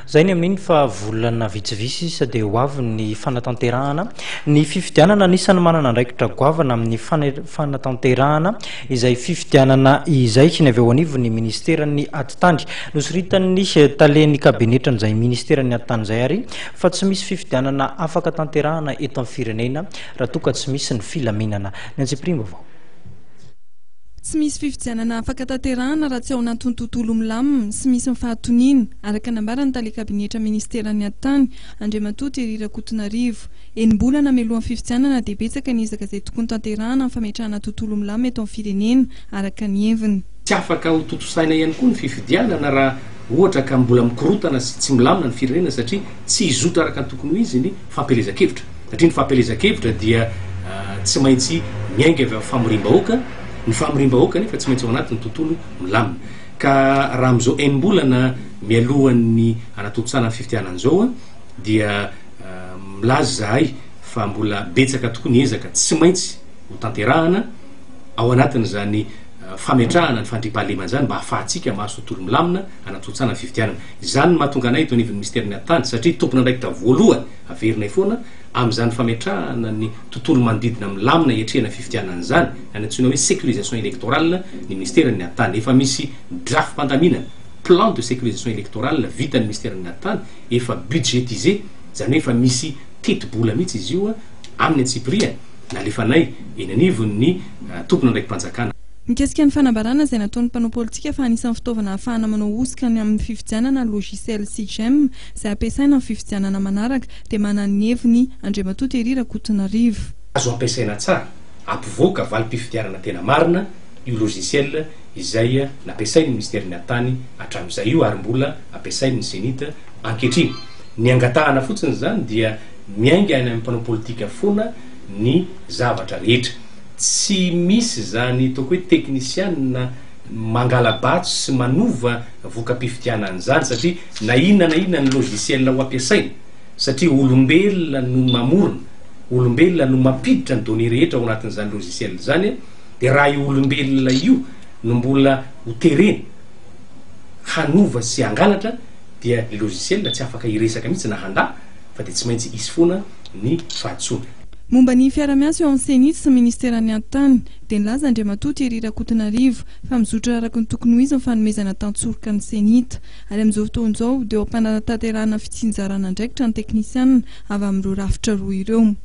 Izay ny amin'iny fa volana vitsivitsy sisa dia ho avy ny fanatanterahana ny fifidianana. Anisan'ny manana andraikitra goavana amin'ny fanatanterahana izay fifidianana izay ny avy eo anivon'ny ministeran'ny atitany. Nosoritan'ny talen'ny kabinetran'izay ministeran'ny atitany izay ary fa tsy misy fifidianana afaka tanterahana eto amin'ny firenena raha toa ka tsy misy ny filaminana. Ny antsipiriam-baovao. Tsy misy fifidianana afaka tanterahana raha tsy ao anatin'ny tontolo milamina sy misy ny fahatoniana, araka ny nambaran'ny tale kabinetra ministeran'ny Atitany, Andriamatoa Thierry Rakotonarivo. Enim-bolana mialohan'ny fifidianana dia betsaka ny ezaka izay tokony tanterahana amin'ny fametrahana tontolo milamina eto amin'ny firenena, araka ny heviny. Tsy afaka ho tontosaina ihany koa ny fifidianana raha ohatra ka mbola mikorontana sy tsy milamina ny firenena satria tsy hizotra araka ny tokony ho izy ny fampielezan-kevitra satria ny fampielezan-kevitra dia tsy maintsy miainga avy amin'ny famoriam-bahoaka, ny famoriam-bahoaka anefa tsy maintsy ao anatin'ny tontolo milamina. Ka raha amin'izao enim-bolana mialohan'ny hanatontosana ny fifidianana izao dia milaza izahay fa mbola betsaka tokoa ny ezaka tsy maintsy ho tanterahana ao anatin'izany fametrahana ny fandriampahalemana izany mba hahafahantsika mahazo tontolo milamina hanatontosana ny fifidianana. Izany no mahatonga anay eto anivon'ny minisiterin'ny Atitany satria tompon'andraikitra voalohany, averinay foana, amin'izany fametrahana ny tontolo manodidina milamina hiatrehana fifidianana izany, na ny antsoina hoe sécurisation électorale, ny minisiteran'ny Atitany. Efa misy drafi-pandaminana, plan de sécurisation électorale, vitan'ny minisiteran'ny Atitany, efa budgétisé, izany hoe efa misy tetibola mihitsy izy io amin'ny antsipiriany, nalefanay eny anivon'ny tompon'andraiki-panjakana. Mikasika ny fanambarana izay nataon'ny mpanao politika fa anisan'ny fitaovana ahafahana manao hosoka ny amin'ny fifidianana ny logiciel Cgem izay ampiasaina amin'ny fifidianana manaraka dia manana ny heviny Andriamatoa Thierry Rakotonarivo. Azo ampiasaina tsara hampivoaka valim-pifidianana tena marina io logiciel izay nampiasain'ny minisiterin'ny Atitany hatramin'izay io ary mbola ampiasain'ny Cenit ankehitriny. Ny angatahana fotsiny izany dia miainga any amin'ny mpanao politika foana ny zavatra rehetra. Tsy misy izany ataoko hoe teknisianina mangala-bato sy manova voka-pifidianana izany satria na inona na inona ny logiciel ho ampiasaina satria olombelona no mamorona, olombelona no mampiditra ny données rehetra ao anatin'izany logiciel izany dia raha io olombelona io no mbola ho terena hanova sy hangalatra dia le logiciel tsy afaka hiresaka mihitsy na handà fa dia tsy maintsy hisy foana ny fahadisoana. Momba ny fiara-miasa eo amin'ny Cenit sy ny Ministeran'ny Atitany dia nilaza Andriamatoa Thierry Rakotonarivo fa mizotra araka ny tokony ho izy ny fanomezana tantsoroka ny Cenit ary amin'izao fotoana izao dia eo am-panatanterahana fitsinjarana andraikitra ny teknisianina avy amin'ireo rafitra roa ireo.